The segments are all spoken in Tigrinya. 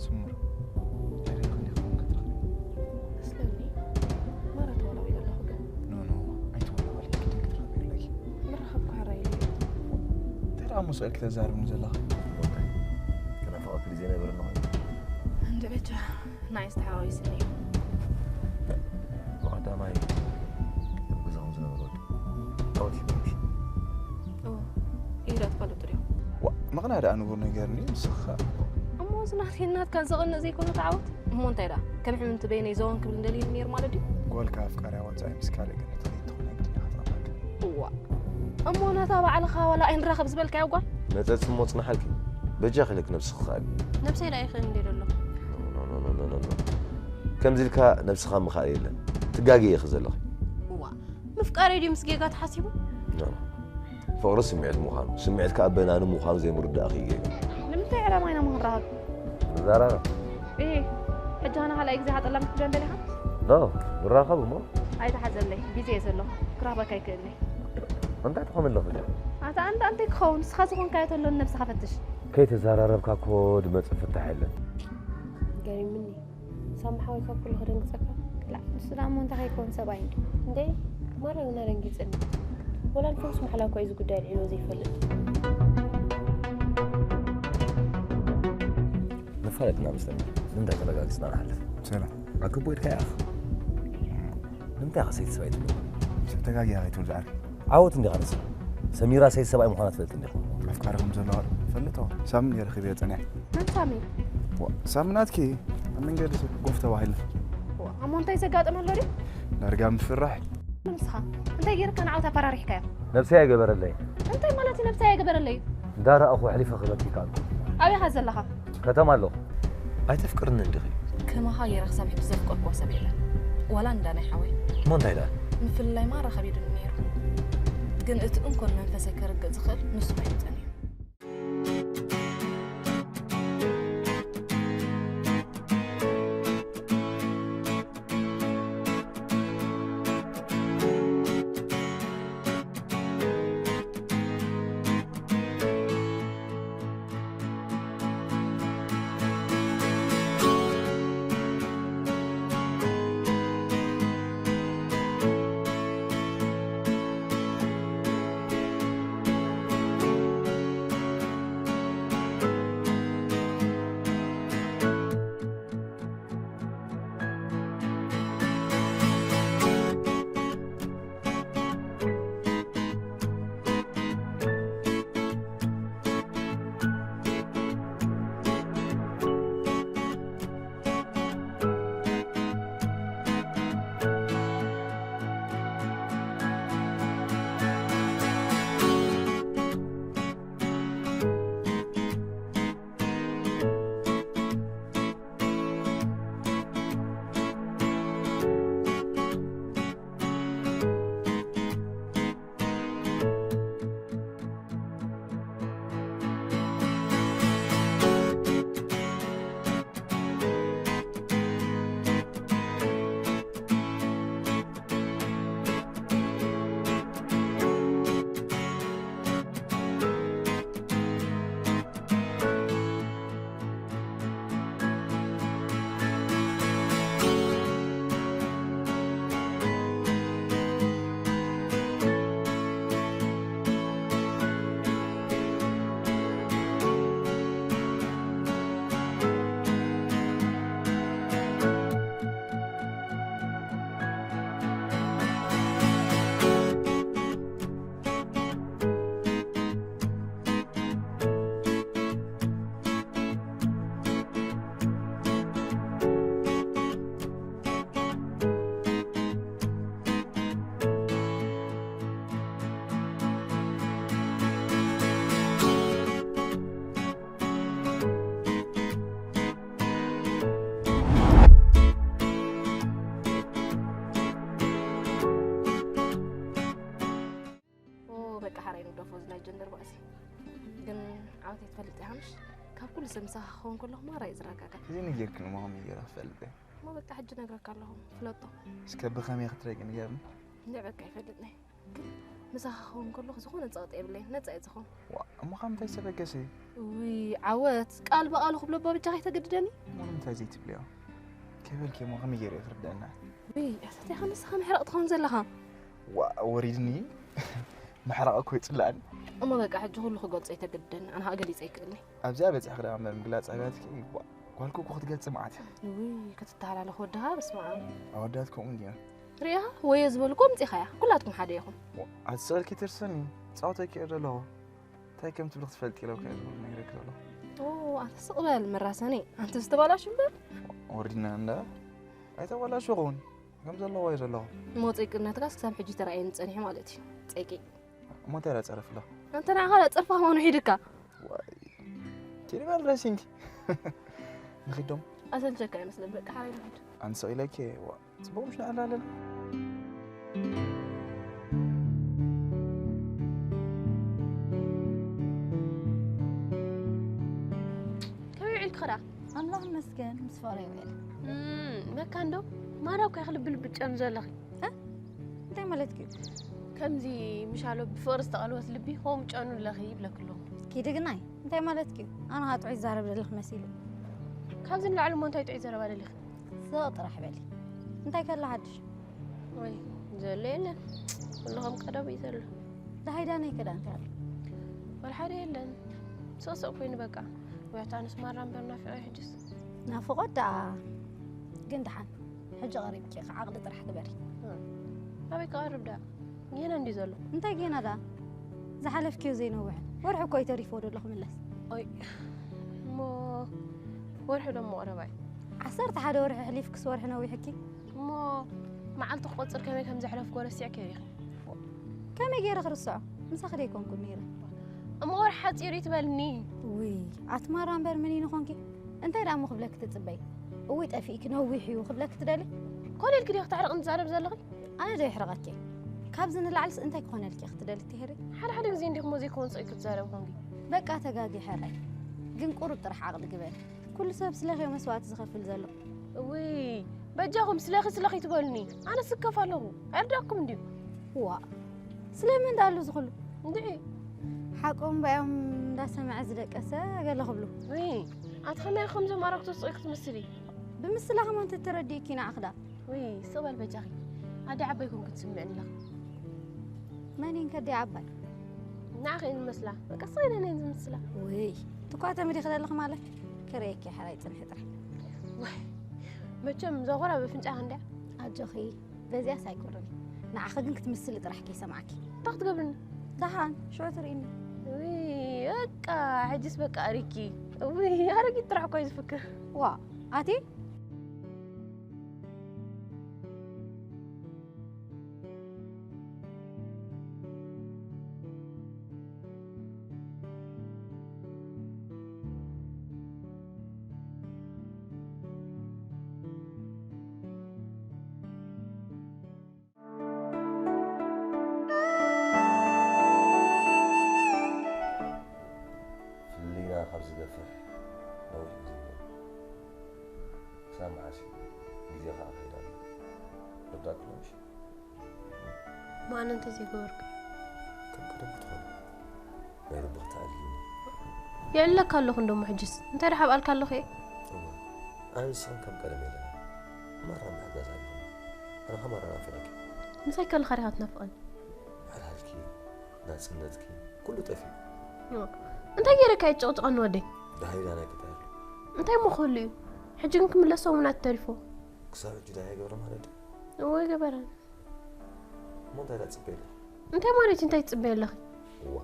ስሙር፣ እንታይ ደኣ ክንዲ ክኸውን ክትረኽቢ? መስለኒ፣ ማራ ተወላዊለ ኣለኹ ግን። ኖ፣ ኖ፣ ኣይትወላወሊ፣ ግድን ክትረኽቢ ኣለኪ። ምርኻብ እኮ ሕራይ እዩ። እንታይ ደኣ ምስ ኢልኪ ተዛርብኒ ዘለኺ? እንታይ? ክናፍቐኪ ድየ ዘይነበረ ኣለኹ? እንደ በጃ፣ ንዓይስ ተሓዋዊስኒ እዩ። ብቐዳማይ ኣብ ገዛኹም ዝነበረ ወዲ፣ ዓወት ይበልሽ። እዎ፣ ኢዳ ትፈልጡ ድዮም? ዋ፣ ምቕናእ ደኣ ንቡር ነገር እንድዩ፣ ንስኻ። እሞ እዚ ናተይን ናትካን ዘቕንእ ዘይኮነ ተዓወት። እሞ እንታይ ደኣ፣ ከም ሕምምቲ በይነይ ዘወን ክብል እንደልዩ ነይሩ ማለት ድዩ? ጓልካ ኣፍቃርያ ወጻኢ ምስ ካልእ ግን ክትኸይድ ትኾነ ግድን ኢኻ ትቐንኣካ። እዋ። እሞ ነታ ባዕልኻ ዋላ ኣይንራኸብ ዝበልካያ ጓል? መጸጽ እሞ ጽናሓልኪ። በጃኺ ኢለኪ ነብስኺ ከኣሊ። ነብሰይ ደኣ ይኽእል እንድየ ዘሎ። ኖ፣ ኖ፣ ኖ፣ ኖ፣ ኖ፣ ኖ። ከምዚ ኢልካ ነብስኻ ምኽኣል የለን። ትጋገይ ኢኺ ዘለኺ። እዋ። ምፍቃረይ ድዩ ምስ ጌጋ ተሓሲቡ? ኖ፣ ኖ። ፍቕሪ ስምዒት ምዃኑ፣ ስምዒት ከኣ በናኒ ምዃኑ ዘይምርዳእኺ እዩ ጌጋ። ንምንታይ ዕላማ ኢና ንራኸብ? ንዘራረብ። እሂ፣ ሕጂ ሃና ካልኣይ ግዜ ሃጠላም ክትብለን ደሊኻ? ኖ፣ ንራኸብ እሞ። ኣይትሓዘለይ፣ ቢዚ እየ ዘለኹ። ክራኸበካ ኣይክእልን እየ። እንታይ ትኾን ኣለኺ? ኣታ ኣንዳ እንታይ ክኸውን? ንስኻ ዝኾንካዮ ተሎ ንነብስኻ ፈትሽ። ከይተዘራረብካ እኮ ድመጽእ ፍታሕ የለን። ገሪምኒ። ሳሚ ሓወይ ካብ ኩሉ ከደንግጸካ። ላ፣ ንሱ ደኣ እሞ እንታይ ከይከውን ሰብኣይ እንድዩ። እንዴ፣ ማራ ግን ኣደንጊጽኒ። ወላ ንፈውስ ማሕላ እኳ እዩ እዚ ጉዳይ ኣልዒልዎ ዘይፈልጥ። ንፋለጥ ኢና መስለኒ። ንምንታይ ተረጋጊጽና ንሓልፍ? ሰላም። ኣክቦ ኢልካ ኢኻ። ንምንታይ ኢኻ ሰይቲ ሰብኣይ ትብሎ? ሰብ ተጋጊኻ ከይትብል ዝዓርከይ። ዓወት እንዲኻ ንስኻ። ሰሚራ ሰይቲ ሰብኣይ ምዃና ትፈልጥ እንዲኻ። ኣፍቃሪ ከም ዘለዋ ፈልጦ። ሳሚ ነይረ ክብዮ ጸኒሐ። መን ሳሚ? ዋ፣ ሳሚ ናትኪ ኣብ መንገዲ ሰብ ጎፍ ተባሂልና። ዋ፣ እሞ እንታይ ዘጋጠመ ኣሎ ድዩ? ዳርጋ ምፍራሕ። ንስኻ እንታይ ገይርካ ንዓወት ኣፈራሪሕካዮ? ነብሰይ ኣይገበረለይ። እንታይ ማለት እዩ ነብሰይ ኣይገበረለይ? እንዳረኣኹ ኣሕሊፈ ክህበኪ ከኣልኩ። ኣበይ ኢኻ ዘለኻ? ከተማ ኣለኹ። ኣይተፍቅርኒ እንዲኺ? ከማኻ ገይረ ክሳብ ሕጂ ዘፍቀርኩዋ ሰብ የለን። ዋላ እንዳ ናይ ሓወይ። እሞ እንታይ ደኣ? ምፍልላይ ማራ ከቢዱኒ ነይሩ። ግን እቲ እንኮን መንፈሰይ ከርግእ ዝኽእል ንሱ ከይምጸኒ እዩ። ኦ፣ በቃ ሓራይ ንግደፎ፣ እዚ ናይ ጀንደር ባእሲ። ግን ዓወተይ ትፈልጥ ኢኻ ምሽ? ካብ ኩሉ ሰብ ምሳኻ ክኸውን ከለኹ ማራ እየ ዝረጋጋእ። እዚ ነጊርክኒ እሞ ከመይ ገይረ ክፈልጥ እየ? እሞ በቃ ሕጂ ነግረካ ኣለኹ፣ ፍለጦ። እስከ ብኸመይ ክትረቂ ንገርኒ። እንደ በቃ ኣይፈልጥን እየ። ግን ምሳኻ ክኸውን ከለኹ ዝኾነ ጸቕጢ የብለይን፣ ነጻ እየ ዝኸውን። ዋ እሞ ካብ ምንታይ ዝተበገሰ እዩ? ውይ ዓወት፣ ቃል ብቓሉ ክብሎ እባ ብጃኻ ኣይተገድደኒ። እሞ ንምንታይ ዘይትብልዮ? ከይበልኪ እሞ ከመይ ገይረ ክርደአና? ውይ ኣታቲኻ ንስኻ ምሕራቕ ትኸውን ዘለኻ። ዋ ወሪድኒ። ምሕራቕ እኮ ይጽላእኒ። እሞ በቃ ሕጂ ኩሉ ክገልጾ ኣይተገድደኒ፣ ኣነ ኸኣ ገሊጸ ኣይክእልኒ። ኣብዚኣ በጺሕኺ ደኣ እምበር ምግላጽ ኣብያትኪ ዋ ጓልኩ እኮ ክትገልጺ መዓት። ውይ ክትተሃላለኽ ወድኻ በስመ ኣብ። ኣወዳት ከምኡ እንድዮ። ሪኢኻ ወየ ዝበልኩ ኣምጺኻያ፣ ኩላትኩም ሓደ ኢኹም። ኣቲ ስቕ ኢልኪ ትርስኒ ጻወተኪ እየ ዘለኹ። እንታይ ከም ትብሊ ክትፈልጢ ኢለ እኮ እየ ነግረኪ ዘለኹ። ኦ ኣታ ስቕ በል መራሰኒ፣ ኣንተ ዝተባላሽ እምበር። ወሪድና እንዳ ኣይተባላሸኹን ከም ዘለኹ እየ ዘለኹ። እሞ ጸይቅነትካስ ክሳብ ሕጂ ተራእየኒ ጸኒሑ ማለት እዩ። ጸይቂ። እሞ እንታይ ደኣ ጸረፍላ? ኣንተ ንዓኻ ደኣ ጸርፍኻ ምዃኑ ሒድካ። ዋይ ኪዲ በል ረሲንኪ ንኺዶም ኣሰልቸካ ኣይመስለን በቃ ሓራይ ንኺድ። ኣንስቕ ኢለኪ ዋ ጽቡቕ ምሽ ንዕላ ኣለና። ከመይ ውዒልኪ ኸዳ? ኣምላኽ ይመስገን ምስ ፍቕረይ ውዒለ። እም፣ መካን ዶ? ማራ እኮ ኢኺ ልቢ ልቢ ጨኑ ዘለኺ። እንታይ ማለትኪ እዩ? ከምዚ ምሻሎ ብፍቕሪ ዝተቐልወት ልቢ ከምኡ ጨኑ ኣለኺ ይብለኪ ኣለኹ። ኪዲ ግናይ እንታይ ማለትኪ እዩ? ኣነ ኸዓ ጥዑይ ዝዛረብ ዘለኹ መሲሉ። ካብዚ ንላዕሊ እሞ እንታይ ጥዑይ ዘረባ ደሊኺ? ስቕ ጥራሕ በሊ። እንታይ ከሎ ሓድሽ? ወይ ዘሎ የለን። ኩሉ ከም ቀደሙ እዩ ዘሎ። ደሃይ ዳነይ ከ ደኣ እንታይ ኣሎ? ወላ ሓደ የለን። ስቕ ስቕ ኮይኑ በቃ። ወይ ኣታ ኣነስ ማራ እምበር ናፊቐ ሕጅስ። ናፍቖት ደኣ ግን ደሓን ሕጂ ቀሪብኪ ኢኺ ዓቕሊ ጥራሕ ግበሪ። ኣበይ ክቐርብ ደኣ? ጌና እንድዩ ዘሎ። እንታይ ጌና ደኣ? ዝሓለፍክዮ ዘይነውሕን ወርሒ እኮ እዩ ተሪፍዎ ደሎ ክምለስ። ኦይ እሞ ወርሒ ዶ እሞ ቀረባ እዩ? ዓሰርተ ሓደ ወርሒ ኣሕሊፍክስ ወርሒ ነዊሕኪ። እሞ መዓልቲ ክቆፅር ከመይ ከም ዘሕለፍክዎ ረሲዕክዮ ዲኺ? ከመይ ገይረ ክርስዖ? ምሳኺ ደይኮንኩን ነይረ። እሞ ወርሒ ሓፂሩ እዩ ትበልኒ? ውይ ኣቲ ማራ እምበር መን እዩ ንኾንኪ? እንታይ ደኣ እሞ ክብለኪ ትፅበይ? እውይ ጠፊእኪ ነዊሕ እዩ ክብለኪ ትደሊ? ኮነ ኢልኪ ዲኺ ተሕርቕኒ ትዛረቢ ዘለኺ? ኣነ ዶ የሕርቐኪ? ካብዚ ንላዕልስ እንታይ ክኾነልኪ ኢኺ ትደሊ ትሄሪ? ሓደ ሓደ ግዜ እንዲኹም ዘይኮን ጸይኩ ትዛረብ ኾንኪ። በቃ ተጋጊ ሕራይ ግን ቁሩብ ጥራሕ ዓቕሊ ግበሪ። ኩሉ ሰብ ስለኺዮ መስዋእቲ ዝኸፍል ዘሎ። እውይ በጃኹም ስለኺ ስለኺ ትበሉኒ። ኣነ ስከፍ ኣለኹ ኣይርዳኩም እንድዩ። ዋ ስለምን እንዳሉ ዝኽሉ እንድዒ ሓቆም ባዮም እንዳሰምዐ ዝደቀሰ ገለ ክብሉ። ውይ ኣቲ ከመይ ከምዞም ኣረግቶ ጸይኩ ትምስሊ። ብምስላ ከማን ተተረዲእኪ ንዓኽዳ ውይ ስቕ በል በጃኺ። ኣደ ዓባይ ኮንኩ ትስምዕኒ ኣለኺ። መን ኢንከ ኣደ ዓባይ? ንዓኺ እየን ዝመስላ። በቃ ስቕ ኢለን እየን ዝምስላ። ውይ ትኳተ ምዲኺ ዘለኺ ማለት ክርእየኪ ሕራይ ጽንሒ ጥራሕ። ወይ መቸም ዘኾራ በፍንጫ ክንዲያ። ኣጆኺ በዚያስ ኣይኮነን። ንዓኺ ግን ክትምስሊ ጥራሕ ከይሰማዕኪ። እንታይ ክትገብርኒ? ደሓን ሽዑ ትርእኒ። ውይ በቃ ሕጅስ በቃ ኣሪኪ። ውይ ኣረጊት ጥራሕ እኮ እዩ ዝፍክር። ዋ ኣቲ ፍልልይና ካብ ዝገፍሕ ነዊሕ ግዜ ኣሎ። ክሳብ መዓስ እዩ? ግዜ ኸዓ ከይድ ኣሎ። ርዳእኪ ዶ ምሽ? ማነ እንተዘይገበርካ ከም ቀደም ክትኾኒ ናይ ልብኺ ተኣልይኒ። የዕለካ ኣለኹ እንደሞ ሕጅስ እንታይ ደሓብ ኣልካ ኣለኹ እየ። እወ ኣነ ንስኽን ከም ቀደም የለና። ማራ ምሕጋዝ ኣይኮነ። ኣነ ኸ ማራ ናፊቐኪ። ምሳይ ከለኻ ዲኻ ትናፍቐኒ? ምሕልሃልኪ ናጽነትኪ ኩሉ ጠፊኡ። እንታይ ገይረካ እየ ትጭቕጭቐኒ ወደይ? ደሃይ ዳና ክታል። እንታይ እሞ ክህሉ እዩ? ሕጂ ግን ክምለስ ሰሙናት ተሪፎ። ክሳብ ሕጂ ደሃይ ገብረ ማለት ድዩ? እወ ገበረ። እሞ እንታይ ዳትጽበይ ኣለኺ? እንታይ ማለት እዩ እንታይ ትጽበይ ኣለኺ? እዋ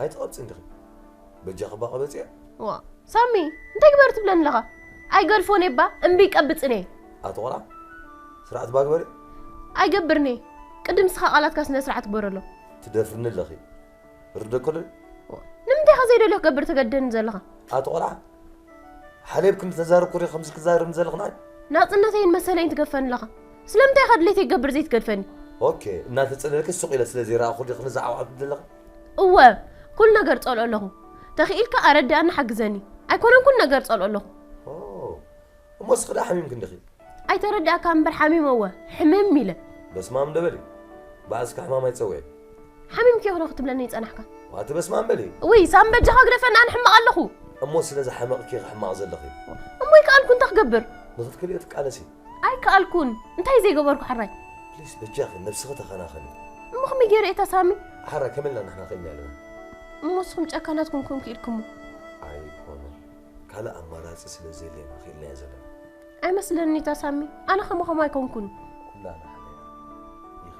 ኣይትቐብጽ እንዲኺ። በጃኺ ባቐበጽ እያ። ዋ ሳሚ እንታይ ግበር ትብለኒ ኣለኻ? ኣይገድፎን እባ እምቢ ይቀብጽን እየ። ኣቲ ቆልዓ ስርዓት ባግበሪ። ኣይገብርን እየ። ቅድም ንስኻ ቃላትካ ስነ ስርዓት ግበረሎም። ትደፍርኒ ኣለኺ። ርደኮ ዶ? ንምንታይ ኢኻ ዘይደልዮ ክገብር ተገድደኒ ዘለኻ? ኣቲ ቆልዓ ሓሌብ ክንዲ ተዛረብ ኩሪ ከምዚ ክዛረብኒ ዘለኽ ንዓይ። ናጽነተይን መሰለይን ትገፈኒ ኣለኻ። ስለምንታይ ኢኻ ድሌተይ ክገብር ዘይትገድፈኒ? ኦኬ እናተጸለልኪ ሱቕ ኢለ ስለ ዘይረኣኹ ዲኺ ንዝዓዋዕብ ዘለኺ? እወ ኩሉ ነገር ጸልኦ ኣለኹ። ተኽኢልካ ኣረድኣኒ ሓግዘኒ። ኣይኮነን ኩሉ ነገር ጸልኦ ኣለኹ። ኦ እሞ እስኺ ደኣ ሓሚምኪ እንዲኺ? ኣይተረዳእካ እምበር ሓሚመ እወ ሕምም ኢለ። በስማም ዶ በሊ። ባእስካ ሕማም ኣይትጸውዒ። ሓሚምኪ ኢኺ ዶ ክትብለኒ ይጸናሕካ? ዋቲ በስመ ኣብ በሊ። ውይ ሳም በጃኻ ግደፈኒ ኣነ ሕማቕ ኣለኹ። እሞ ስለ ዝሓመቕኪ ኢኺ ሕማቕ ዘለኺ። እሞ ይከኣልኩ እንታይ ክገብር? ንኽትክልዮ ትቃለሲ። ኣይከኣልኩን። እንታይ ዘይገበርኩ ሓራይ? ፕሊስ በጃኺ ነብስኺ ተኸናኸኒ። እሞ ከመይ ገይረ እየ ተሳሚ? ሓራይ ከመልና ንሕና ኸኢልና ኣለና። እሞ ንስኹም ጨካናት ኮንኩም ክኢልኩሞ። ኣይኮነን። ካልእ ኣማራጺ ስለ ዘየለና ኸኢልናዮ ዘለና። ኣይመስለኒ ተሳሚ። ኣነ ከማኹም ኣይኮንኩን። ኩላና ሓደ ኢና። ይኺ።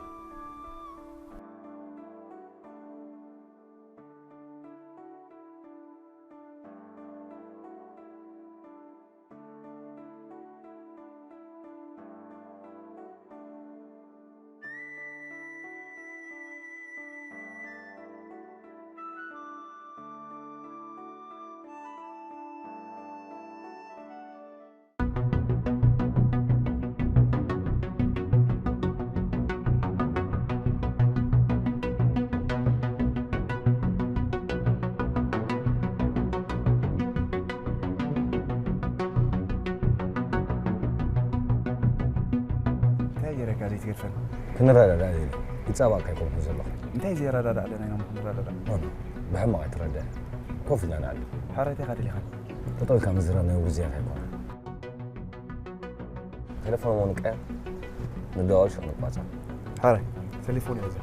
እንታይ ገይረካ ዘይትገድፈኒ? ክንረዳዳእ ደልየ። ይጻባእካ ኣይኮንኩን ዘለኹ። እንታይ ዘየረዳድእ ኣለና ኢና እሞ ክንረዳዳእ? ኖ፣ ኖ፣ ብሕማቕ ኣይትረድእ። ኮፍ ኢልና ንዕልል። ሓራይ እንታይ ኢኻ ደሊኻኒ? ጠጠው ኢልካ ምዝራብ ናይ ውግእ ዝያዳ ኣይኮነን። ቴለፎን እሞ ንቀያ ንደዋወል ሹቕ ንቋጻ። ሓራይ ቴሌፎን ይወዘ።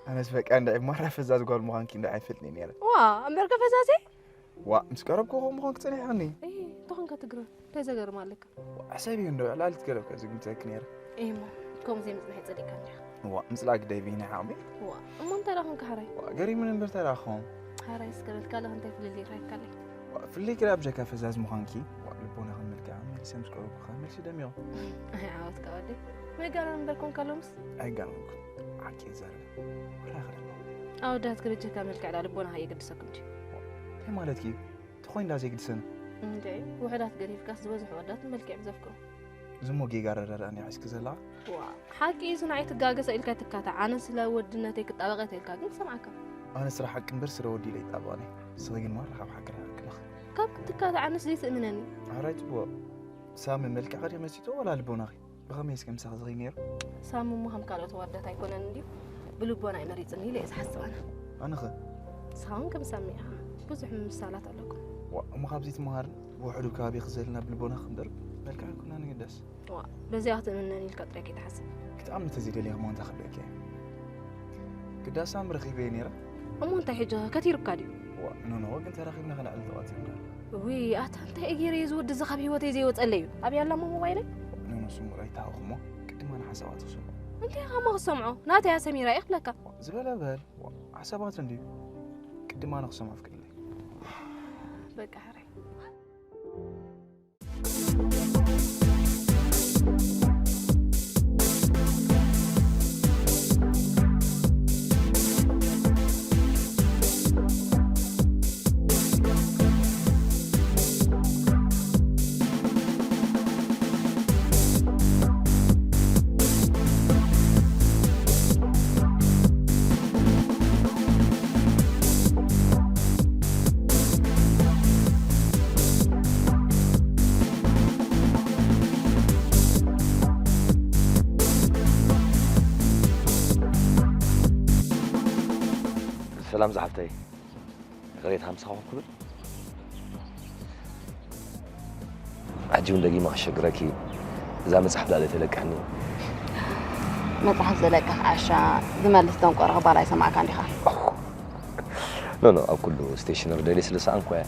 ኣነስ በቃ እንድዒ ማራ ፈዛዝ ጓል ምዃንኪ እንድዒ ኣይፈልጥን እየ ነይረ። ዋ እምበርከ ፈዛዝ እየ። ዋእ ምስ ቀረብኩ ከምኡ ምዃንኪ ጸኒሕክኒ። እይ እንተኾንካ ትግረም እንታይ ዘገርም ኣለካ። ዋእ ሕሰብዮ እንዶ ዕላል ትገረብካ ዝግምተክን ነይረ። እይ እሞ ከምኡ ዘይምጽናሕ ይጸሊእካ እንዲኻ። ዋእ ምጽላእ ግደይ በይነይ ዓቕመይ። ዋእ እሞ እንታይ ደኣ ኾንካ ሕራይ። ዋእ ገሪሙኒ እምበር እንታይ ደኣ ክኸውን። ሕራይ እስከ በል ካልእ እንታይ ፍልልይ ይርኣየካ ኣለይ። ዋእ ፍልይ ግዳ ብጀካ ፈዛዝ ምዃንኪ ዋእ ልቦናኺ መልክዕኺ መሊሰ ምስ ቀረብኩ ከኣ መልሲ ደሚቑ። ኣይ ዓወትካ ወደይ። ምጋናን እምበር ኮንካ ሎምስ። ኣይጋነንኩን ሓቂ እየ ዝዛረብ። ወላ ይኽእል ኣለኹ። ኣወዳት ከበጀካ መልክዕ ደኣ ልቦናኻ የገድሰኩም ድዩ? እንታይ ማለትኪ እዩ? ተኾይኑ ደኣ ዘይግድሰኒ። እንድዒ ውሑዳት ገዲፍካስ ዝበዝሑ ኣወዳት ንመልክዕ እዩ ዘፍቅሩ። እዚ እሞ ጌጋ ኣረዳድኣ እንድያ ሒዝኪ ዘለኺ። ዋእ ሓቂ እዩ እዚ ንዓይ ትጋገስ ኢልካ ኣይትካታዕ ኣነ ስለ ወድነተይ ክጣበቕ እየ ተልካ ግን ክሰምዓካ። ኣነ ስረ ሓቂ እምበር ስረ ወዲ ኢለ ኣይጣበቕን እየ። ንስኺ ግን ማራ ካብ ሓቂ ርሒቕኪ ኣለኺ። ካብ ክትካታዕ ኣነስ ዘይትእምነኒ። ሕራይ ጽቡቕ። ሳሚ መልክዕኺ ድዩ መሲጥዎ ዋላ ልቦናኺ? ብኸመይ እስከ ምሳኺ ዝኺድ ነይሩ? ሳሚ እሞ ከም ካልኦት ኣወዳት ኣይኮነን እንድዩ ብልቦና እዩ መሪጽኒ ኢለ እየ ዝሓስብ ኣነ። ኣነኸ? ንስኻ እውን ከም ሳሚ ኢኻ ብዙሕ ምምስሳላት ኣለኩም። ዋእ እሞ ካብዚ ኣይትመሃርን? ብውሕዱ ኣብ ከባቢኺ ዘለና ብልቦናኺ እምበር መልክዕኪ ኣይኮነን ዝግደስ። ዋእ በዚኣ ክትእምነኒ ኢልካ ጥራይ ከይትሓስብ። ክትኣምኒ ተዘይደሊኺ እሞ እንታይ ክብለኪ እየ? ግዳ ሳሚ ረኺበዮ ነይረ። እሞ እንታይ ሕጂ ከቲሩካ ድዩ? ዋእ ኖኖ ግን ተራኺብና ከነዕልል ተቐጺርና። እውይ ኣታ እንታይ እየ ገይረ እየ እዚ ወዲ እዚ ካብ ህይወተይ ዘይወፀለይ እዩ ኣብያ ኣላ እሞ ሞባይለይ። ኖኖ ስምዑ ኣይተሃወኽ እሞ ቅድም ኣነ ሓሳባት ክሰምዖ። እንታይ ኢኻ እሞ ክትሰምዖ ናተይ እያ ሰሚራ እየ ክብለካ። ዝበለ በል ሓሳባት እንድዩ ቅድም ኣነ ክሰምዖ ኣፍቅደለይ። በቃ ሕራይ። ሰላም ዝሓፍተይ። ይቕሬታ ምሳኹም ክብል። ሕጂ እውን ደጊመ ክሸግረኪ እዛ መጽሓፍ ደኣ ዘይተለቅሕኒ። መጽሓፍ ዘለቅሕ ዓሻ ዝመልስ ደንቆሮ ክባል ኣይሰማዕካን ዲኻ? ኖ ኖ ኣብ ኩሉ ስቴሽነሪ ደልየ ስለ ዝሰኣንኩ እየ።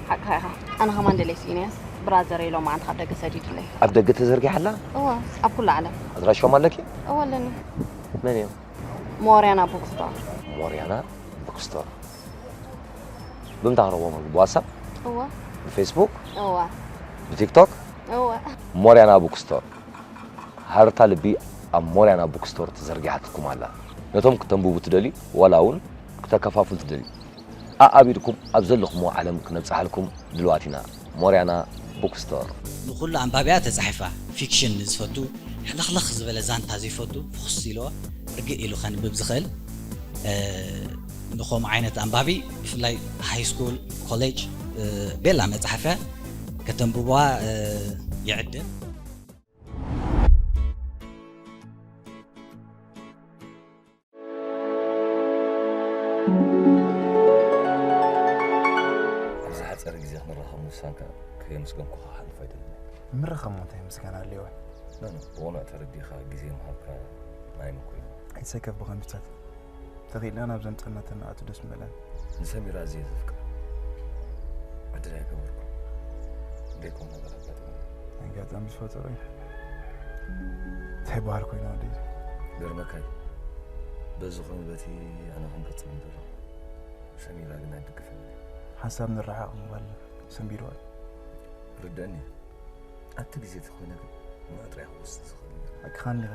ሓቅኻ ኢኻ። ኣነ ከማን ደልየ ስኢነያስ ብራዘረይ ሎማዓንቲ ካብ ደገ ሰዲዱለይ። ኣብ ደገ ተዘርጊሓ ኣላ? እወ፣ ኣብ ኩሉ ዓለም። ኣድራሽኦም ኣለኪ? እወ ኣለኒ። መን እዮም? ሞርያና ቡክስቶር። ሞርያና ቡክስቶር። ብምንታይ ክረኽቦም ኣለዎ? ብዋትሳፕ? እወ። ብፌስቡክ? እወ። ብቲክቶክ? እወ። ሞርያና ቡክስቶር። ሃረርታ ልቢ ኣብ ሞርያና ቡክስቶር ተዘርጊሓትልኩም ኣላ። ነቶም ክተንብቡ ትደልዩ ዋላ እውን ክተከፋፍሉ ትደልዩ። ኣኣቢድኩም ኣብ ዘለኹምዎ ዓለም ክነብጽሓልኩም ድልዋት ኢና። ሞርያና ቡክስቶር። ንኹሉ ኣንባቢያ ተጻሒፋ። ፊክሽን ንዝፈቱ፣ ሕልኽልኽ ዝበለ ዛንታ ዘይፈቱ፣ ፍኹስ ኢልዎ ርግእ ኢሉ ከንብብ ዝኽእል፣ እ፣ ንኸምኡ ዓይነት ኣንባቢ፣ ብፍላይ ሃይ ስኩል፣ ኮሌጅ፣ እ፣ ቤላ መጽሓፍያ ከተንብብዋ፣ እ፣ ይዕድም። ኣብዚ ሓጸረ ግዜ ክንራኸብ ምውሳንካ ከየመስገንኩኻ ክሓልፍ ኣይደልን። ምርኻብ እንታይ ምስጋና ኣለዎ? ኖ፣ ኖ፣ ብቕኑዕ ተረዲኻ ግዜ ምሃብካ ናይ ምኩይ። ኣይትሰከፍ ብኸምቢታት። ተኺእልና ናብ ዘምጸናተን ንኣቱ ደስ ምበለን። ንሰሚራ ኣዝየ ዘፍቅራ። ዕድል ኣይገበርኩን። ዘይኮን ነገር ኣጋጢሙኒ። ኣጋጣሚ ዝፈጠሮ እዩ። እንታይ በሃል ኮይና ወደይ? ገርመካይ። በዚ ኾን በቲ ኣነ ክንቀጽል እንደለኹ። ሰሚራ ግን ኣይድግፍን እያ። ሓንሳብ ንረሓቕ ምባል ሰንቢድዋ እዩ። ርደእኒ። ኣብቲ ግዜ እቲ ኮይነ ግን ንመጥርያ ክወስድ ዝኽእል ነገር። ሓቅኻ እንዲኻ።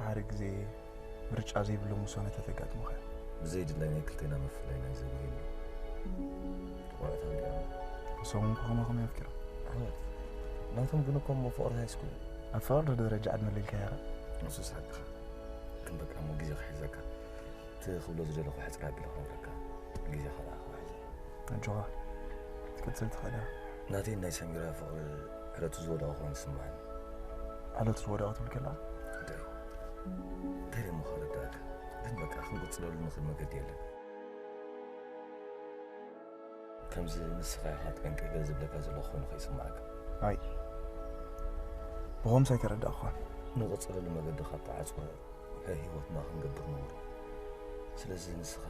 ሓደ ግዜ ምርጫ ዘይብሎም ውሳነታት የጋጥሙኻ። ብዘይድላይ ናይ ክልቴና ምፍላይ ናይ ዘብህሉ። ቆልዑት ኣንዲኦም። ንሶም እውን ከማኹም እዮም ኣፍቂሮም። ዓወት። ናቶም ግን እኮ እሞ ፍቕሪ ሃይስኩል እዩ። ኣብ ፍቕሪ ደረጃ ዕድመ ኣልዒልካዮ ኢኻ። ንሱስ ሓቅኻ። ግን በቃ እሞ ግዜ ክሕዘካ። እቲ ክብሎ ዝደለኹ ሕጽር ኣቢለ ክነግረካ። ግዜኻ ደኣ ክውሕዝ እየ። ኣጆኻ። ክትቅጽል ትኽእል ኢኻ። ናተይን ናይ ሰሚራ ፍቕሪ ዕለቱ ዝወደቐ ኮይኑ ይስምዓኒ። ዕለቱ ዝወደቐ ትብል ከለኻ? እንታይ? እንታይ ደሞ ከረድኣካ? ግን በቃ ክንቅጽለሉ ንኽእል መገዲ የለን። ከምዚ ንስኻ ኢኻ ጠንቂቐ ዝብለካ ዘለኹ ኮይኑ ከይስምዓካ። ኣይ። ብኸምስ ኣይተረዳእኳን። ንቕጽለሉ መገዲ ካብ ተዓጽወ እንታይ ህይወትና ክንገብር ንብሎ። ስለዚ ንስኻ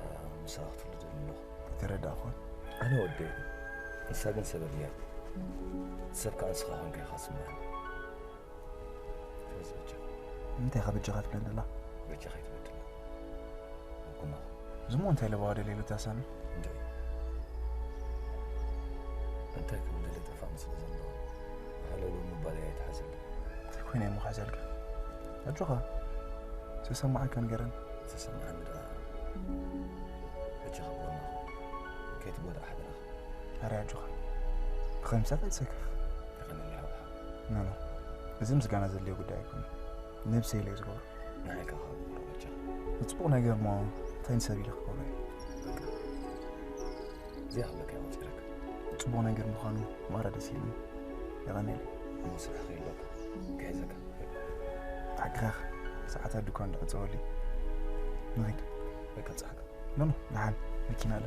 ምሳኻ ክትህሉ ደሊ ኣለኹ። ኣይተረዳእኳን። ኣነ ወደይ። ንሳ ግን ሰበብ እያ። ሰብ ከኣ ንስኻ ኮንካ ኢኻ ዝስምዓኒ። ስለዚ በጃኻ። እንታይ ኢኻ በጃኻ ትብለኒ ዘላ? በጃኻ ኣይትበድላ። ኣብ ጎናኻ። ዝሞ እንታይ ለባዋ ደልየሉ እታ ሳሚ? እንታይ? እንታይ ከም ደለ ጠፋእኒ ስለ ዘለዋ። ሃለሉ ምባለይ ኣይትሓዘለይ። እንታይ ኮይነ እየ ምኽሕዘልካ? ኣጆኻ። ዝተሰማዓካ ንገረኒ። ዝተሰማዓኒ ደኣ በጃኻ ብጎና ኩን። ከይትጎዳእ ሓደራኻ። ኣረ ኣጆኻ። ብኸምሳት ኣይትሰከፍ። የቐንየለይ ሓውኻ። ኖ ኖ። እዚ ምስጋና ዘድልዮ ጉዳይ ኣይኮነን። ነብሰይ ኢለ እየ ዝገብሮ። ንዓይ ከ ካብ ቁሩብ በጃኻ። ንጽቡቕ ነገር እሞ እንታይ ንሰብ ኢለ ክገብሮ እየ? በቃ። እዚኣ ክብለካ እየ ቆጺረካ። ጽቡቕ ነገር ምዃኑ ማራ ደስ ኢሉኒ። የቐንየለይ። እሞ ስራሕ ከይህልወካ ክሕዘካ። ሓቅኻ ኢኻ። ሰዓታት ድኳን እንዳዕጸወለይ። ንኺድ። ወይ ከብጽሓካ። ኖ ኖ፣ ደሓን መኪና ኣላ።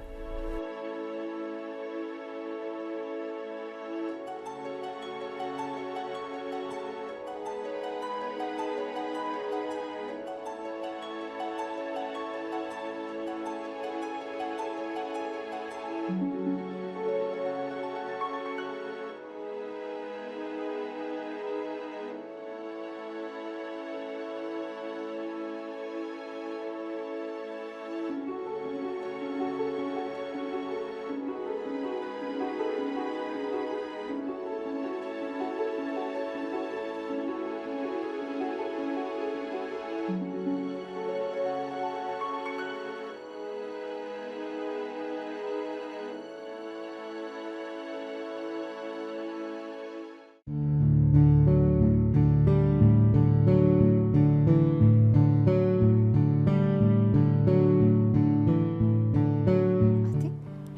ኣቲ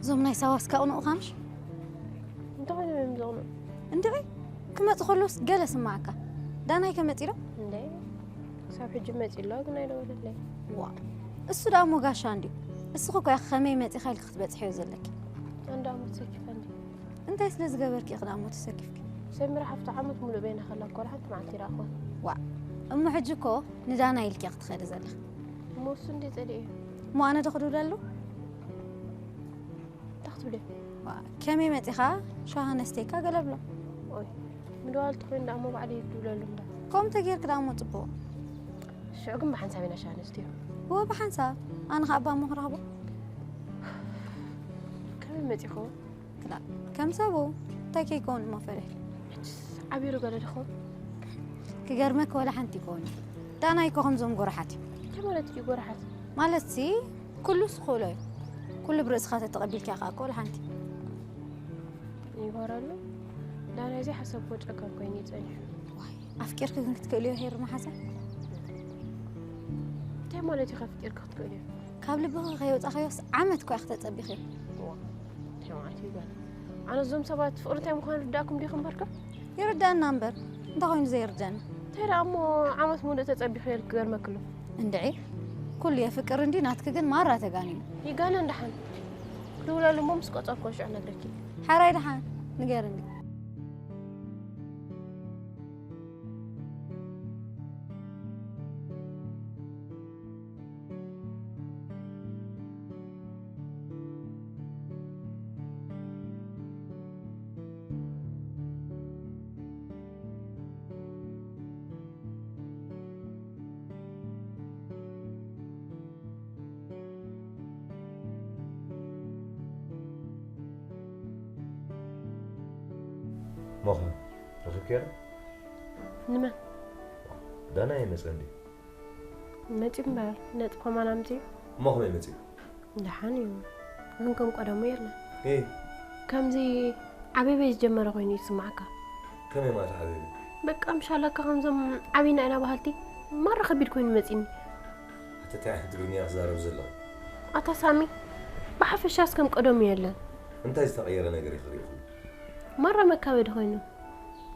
እዞም ናይ ሳዋ እስካ ቅኑዕ ኻምሽ እንታይ ኮይኖም እዮም ዘቕንዑ? እንድዒ ክመጽእ ከሎስ ገለ ስማዓካ። ዳናይ ከ መጺ ዶ? እንደ ክሳብ ሕጂ መጺ ኣሎ ግን ኣይደወለለይ። ዋ እሱ ደኣ እሞ ጋሻ እንድዩ። እስኺ እኮ ኢኺ ከመይ መጺኻ ኢልኪ ክትበጽሕዮ ዘለኪ። ኣንዳ እሞ ተሰኪፈ እንዲ እንታይ ስለ ዝገበርኪ ኢኺ ደኣ እሞ ተሰኪፍኪ? ሰሚራ ሓፍቲ ዓመት ሙሉእ በይና ከላ እኮ ወላ ሓንቲ መዓልቲ ይረኣኽዋ። ዋእ እሞ ሕጂ እኮ ንዳና ኢልኪ ኢኺ ትኸዲ ዘለኺ። እሞ እሱ እንድዩ ጸሊኡ እዩ። እሞ ኣነ ዶ ክድውለሉ? እንታይ ክትብሊ? ዋእ ከመይ መጺኻ ሻሂ ነስተይካ ገለ ብሎ። ኦይ ምድዋል ተኾይኑ ደኣ እሞ ባዕሉ ይድውለሉ እምበር። ከምኡ ተጌርኪ ደኣ እሞ ጽቡቕ። ሽዑ ግን ብሓንሳብ ኢና ሻሂ ነስትዮ። እወ ብሓንሳብ። ኣነ ኸኣ ኣባ እሞ ክረኽቦ። ከመይ መጺኹ? ክላእ ከም ሰቡ እንታይ ከይከውን እሞ ፈሪሕ። ሕጅስ ዓቢሩ ገለ ድኹም? ክገርመኪ ወላ ሓንቲ ይከውን እዩ። ዳና እኮ ከምዞም ጎራሓት እዩ። እንታይ ማለት እዩ ጎራሓት? ማለትሲ ኩሉስ ክእሎ እዩ። ኩሉ ብርእስኻ ተተቐቢልካ ኢኻ እኮ ወላ ሓንቲ። ይጎረሉ ዳና እዚ ሓሰብዎ ጨካን ኮይኑ ይጸኒሑ። ዋይ ኣፍቂርኪ ግን ክትክእልዮ ሄር መሓዛ። እንታይ ማለት እዩ ከፍቂርኪ ክትክእልዮ? ካብ ልብኺ ከየውፃኽዮስ ዓመት እኮ ኢኺ ተፀቢኽዮ። እንታይ ማለት እዩ ጋር ኣነ እዞም ሰባት ፍቕሪ እንታይ ምዃኑ ርዳእኩም ዲኹም በርካ? ይርዳእና እምበር እንታይ ኮይኑ ዘይርዳእና? እንታይ ደኣ እሞ ዓመት ሙሉእ ተጸቢኹ የል ክገርመክሎ። እንድዒ ኩሉ የፍቅር እንዲ ናትኪ ግን ማራ ተጋኒኑ። ይጋነን ደሓን ክድውለሉ እሞ ምስ ቆጸርኮ ሽዑ ነግረኪ። ሓራይ ደሓን ንገርኒ። ሞኸ ረኺብክዮ ዶ? ንመን? ዳና ይመጸ እንዲ መጺኡ እምበር ነጥብ ከማን ኣምጺኡ። እሞ ከመይ መጺኡ? ደሓን እዩ ግን ከም ቀደሙ የለን። እይ ከምዚ ዓበበይ ዝጀመረ ኮይኑ ይስማዓካ። ከመይ ማለት ዓበበይ? በቃ ምሻላካ ከምዞም ዓብይና ኢና በሃልቲ ማራ ከቢድ ኮይኑ መጺኒ። ኣተ እንታይ ዓይነት ትግርኛ ክዛረብ ዘለኹ? ኣታ ሳሚ ብሓፈሻስ ከም ቀደሙ የለን። እንታይ ዝተቐየረ ነገር እዩ ክሪእኹም? ማራ መካበዲ ኮይኑ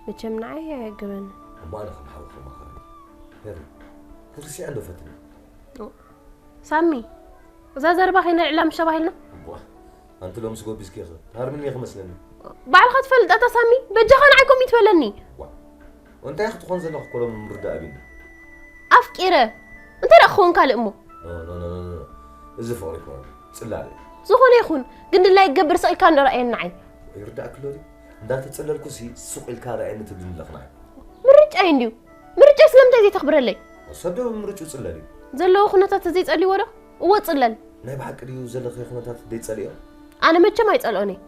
መቸም ንዓይ ኣየገበኒ። እሞ ኣነ ከም ሓው ከማኸረኒ። ሄሪ ክትርስያ እንዶ ፈትኒ። ሳሚ እዛ ዘረባ ከይነልዕላ ምሽ ተባሂልና። ቧ ኣንቲ ሎምስ ጎቢዝኪ ኢኺ። ትሃርምኒ ኢኺ መስለኒ። ባዕልኻ ትፈልጥ ኣታ ሳሚ በጃኻ ንዓይ ከምኡ ትበለኒ። እንታይ ክትኾን ዘለኹ እኮ ሎም ምርዳእ ኣብኒ። ኣፍቂረ እንታይ ደኣ ክኸውን ካልእ እሞ። ኖ ኖ ኖ ኖ ኖ። እዚ ፍቕሪ ይኮነ ጽላል እዩ። ዝኾነ ይኹን ግን ድላይ ክገብር ስቕ ኢልካ እንዶ ረኣየኒ ንዓይ። ይርዳእኪ ኣሎ ድዩ? እንዳተጸለልኩ ሲ ሱቕ ኢልካ ረኣየኒ ትብልኒ ኣለኽ ንዓይ። ምርጫይ እንድዩ። ምርጫይ ስለምንታይ ዘይተኽብረለይ? ሰብ ዶ ብምርጭኡ ይጽለል እዩ? ዘለዎ ኩነታት ተዘይጸልይዎ ዶ? እወ ጽለል። ናይ ብሓቂ ድዩ ዘለኽዮ ኩነታት ደይጸልእዮ? ኣነ መቸም ኣይጸልኦን እየ።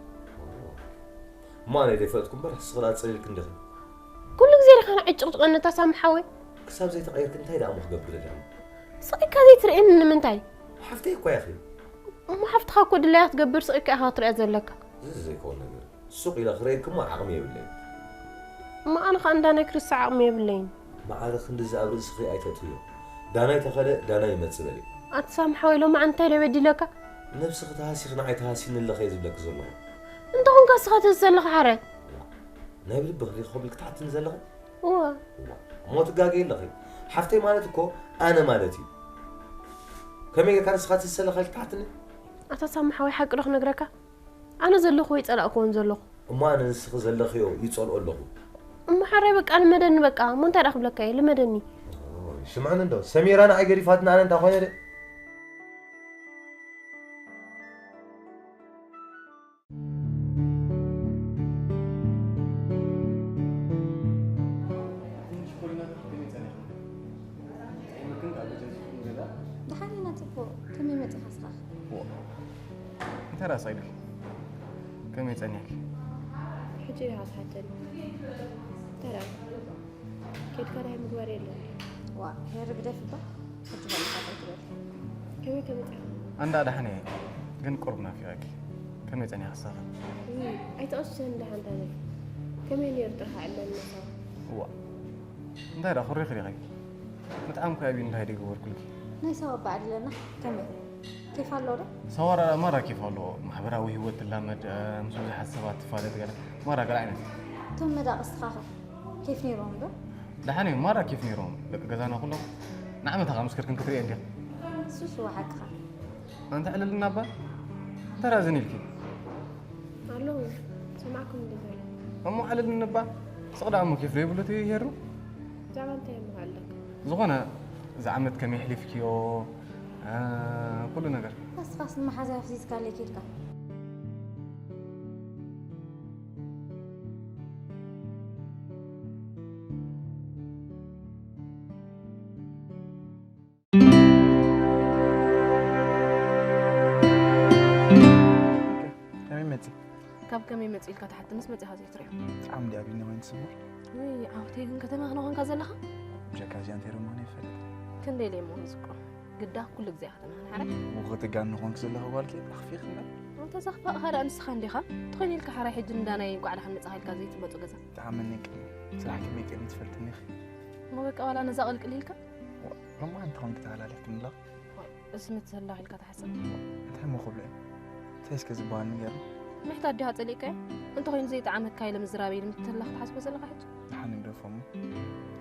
እሞ ኣነ ደይፈለጥኩ እምበር ንስኺ ደኣ ጸሊልኪ እንዲኺ። ኩሉ ግዜ ዲኻ ንዓይ ትጭቕጭቐኒ እታ ሳሚ ሓወይ? ክሳብ ዘይተቐየርኪ እንታይ ደኣ እሞ ክገብር እየ? ስቕ ኢልካ ዘይትርእየኒ ንምንታይ? ሓፍተይ እኮ ኢኺ። እሞ ሓፍትኻ እኮ ድላያ ክትገብር ስቕ ኢልካ ኢኻ ክትርእያ ዘለካ። እዚ ዘይከውን ነገር። ሱቕ ኢለ ክርእየኪ እሞ ዓቕሚ የብለይን። እሞ ኣነ ኸኣ እንዳ ናይ ክርስታ ዓቕሚ የብለይን። ማዕረ ክንድዚ ኣብ ርእስኺ ኣይተእትውዮ። ዳናይ ተኸለ ዳናይ ይመጽእ በሊ። ኣቲ ሳሚ ሓወይ ሎማዓንቲ እንታይ ድየ በዲለካ? ነብስኺ ተሃሲኺ ንዓይ ተሃሲኒ ኣለኺ እየ ዝብለኪ ዘለኹ። እንተኾንካ ንስኻ ትህሲ ዘለኻ ሓራይ። ናይ ብልብኺ ዲኺ ከምኡ ኢልኪ ትሓትኒ ዘለኺ? እወ። እሞ ትጋገዪ ኣለኺ። ሓፍተይ ማለት እኮ ኣነ ማለት እዩ። ከመይ ጌርካ ንስኻ ትህሲ ኣለኻ ኢልኪ ትሓትኒ? ኣታ ሳሚ ሓወይ ሓቂ ዶ ክነግረካ? ኣነ ዘለኹዎ ኣይጸላእክዎን ዘለኹ። እሞ ኣነ ንስኺ ዘለኽዮ ይጸልኦ ኣለኹ። እሞ ሓራይ በቃ ልመደኒ በቃ። እሞ እንታይ ደኣ ክብለካ እየ? ልመደኒ። ሽምዕኒ እንዶ ሰሚራ ንዓይ ገዲፋትና ኣነ እንታይ ኮይነ ድየ? ደሓን ኢና ጽቡቕ። ከመይ መጺኻ ንስኻ? እንታይ ደኣ ሳይዳ? ከመይ ጸኒሕኪ? ሕጂ ዲኻ ትሓተኒ? እንታይ ደኣ? ኬድካ ናይ ምግባር የለን። ዋ ሄሪ ግደፍ እባ። ሕጂ በልኻ እንታይ ትበል? ከመይ ከመይ ጸኒሕካ? ኣንዳ ደሓን እየ ግን ቁሩብ ናፊቐኪ። ከመይ ጸኒሕኪ ንስኺ? ውይ ኣይትቐሽሸኒ ደሓን ዳነይ። ከመይ ነይሩ ጥራሕ ኣዕለኒ መሳኹ? እዋ እንታይ ደኣ ኩሪኺ ዲኺ? ምጥዓም እኮ ኣብዩ እንታይ ደይገበርኩልኪ? ናይ ሰው ኣባ ዕድለና ከመይ? ኬፍ ኣሎ ዶ? ሰዋራ ማራ ኬፍ ኣለዎ። ማሕበራዊ ህይወት ትላመድ፣ ምስ ብዙሓት ሰባት ትፋለጥ ገለ ማራ ገለ ዓይነት። እቶም መዳቕስትኻ ከ ኬፍ ነይሮም ዶ? ደሓን እዮም ማራ ኬፍ ነይሮም። ደቂ ገዛና ኩሎም ንዓመታ ካብ ምስክርክን ክትርእየን ዲኻ? እሱስ እወ ሓቅኻ። ኣንቲ ዕልልና እባ እንታይ ደኣ ዝን ኢልኪ? ኣሎ ሰማዕኩም እንደ ዘሎ። እሞ ዕልልና እባ ስቕ ደኣ እሞ ኬፍ ዘይብሉ እቲ ሄሩ። ብዛዕባ እንታይ እሞ ኣለካ? ዝኾነ እዚ ዓመት ከመይ ኣሕሊፍክዮ? ኩሉ ነገር። ንስኻስ ንመሓዛይ ኣፍዚዝካለይ ኬድካ። ከመይ መፂ? ካብ ከመይ መፂ ኢልካ ትሓትንስ መፂኻ ዘይትሪኦ። ጣዕሚ ድያ ቢኒ ወይን ትስምር? ውይ ዓውተይ ግን ከተማ ክነኾንካ ዘለኻ? ብጀካ እዚኣ እንታይ ደሞ ይፈልጥ? ክንደይ ለይ ምኾን ዝቆ ግዳ ኩሉ ግዜ ኢኻ ተመሃን ሓራይ። እሞ ከተጋኒ ኾንክ ዘለኻ ጓልኪ ኣኽፊኽ እምበር። እንተ ዘኽፋእኻ ደኣ ንስኻ እንዲኻ። እንተኾይኑ ኢልካ ሓራይ ሕጂ ንዳናይ እንቋዕ ደሓን መጻኻ ኢልካ ዘይትበጡ ገዛ። ተኣመኒ ቅድሚ ስራሕ ከመይ ቅድሚ ትፈልጥኒ ኢኺ። እሞ በቃ ዋላ ነዛ ቅልቅል ኢልካ። ሎማ እንተ ኾንክ ተሃላሊኽክኒ ኣለኻ። እስ ምትህላኽ ኢልካ ትሓስብ። እንታይ እሞ ክብሎ እየ? እንታይ እስከ ዝበሃል ንገርኒ። ምሕታት ዲኻ ጸሊእካዮ? እንተኾይኑ ዘይጠዓመካ ኢለ ምዝራበይ ንምትህላኽ ትሓስቦ ዘለኻ ሕጂ? ደሓን ንግደፎ እሞ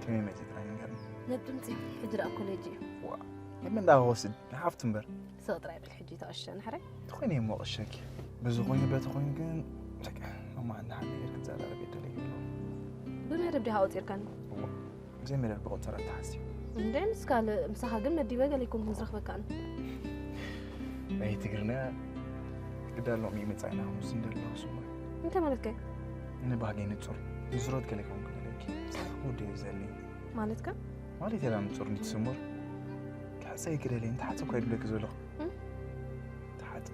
ከመይ መጺእካ ንገርኒ። ነብ ድምጺ ሕጂ ደኣ ኮሌጅ እዩ። ዋ የመን ደኣ ክወስድ ንሓፍቱ እምበር። ስቕ ጥራይ በል ሕጂ ተቐሸ ንሕራይ። ተኾይነ እየ እሞ ቀሸኪ። ብዝኾይኑ በተኾይኑ ግን በቃ ሎማ እንደ ሓደ ነገር ክዘራረብ የደለይ ይብሎ። ብመደብ ዲኻ ኣውጺርካኒ? እሞ ብዘይ መደብ ብቆጸራ ተሓስዩ። እንደ ምስ ካልእ ምሳኻ ግን መዲበ ገለ ይኮንኩን ዝረኽበካ ኣነ። ናይ ትግርኛ ግዳ ሎሚ መጻኢና ሓሙስ እንደሎ ስሙር። እንታይ ማለትካ እዩ? ንባህገይ ንጹር ንስሮት ገለ ይኮንኩ ዘለኪ። ምሳኻ ክውድዮ ዘኒ። ማለትካ? ማለት የላ ንጹር ንትስሙር። ክሕጸ ይግደለይ እንተሓጸ እኳ ይድብለኪ ዘለኹ። እም? ተሓጸ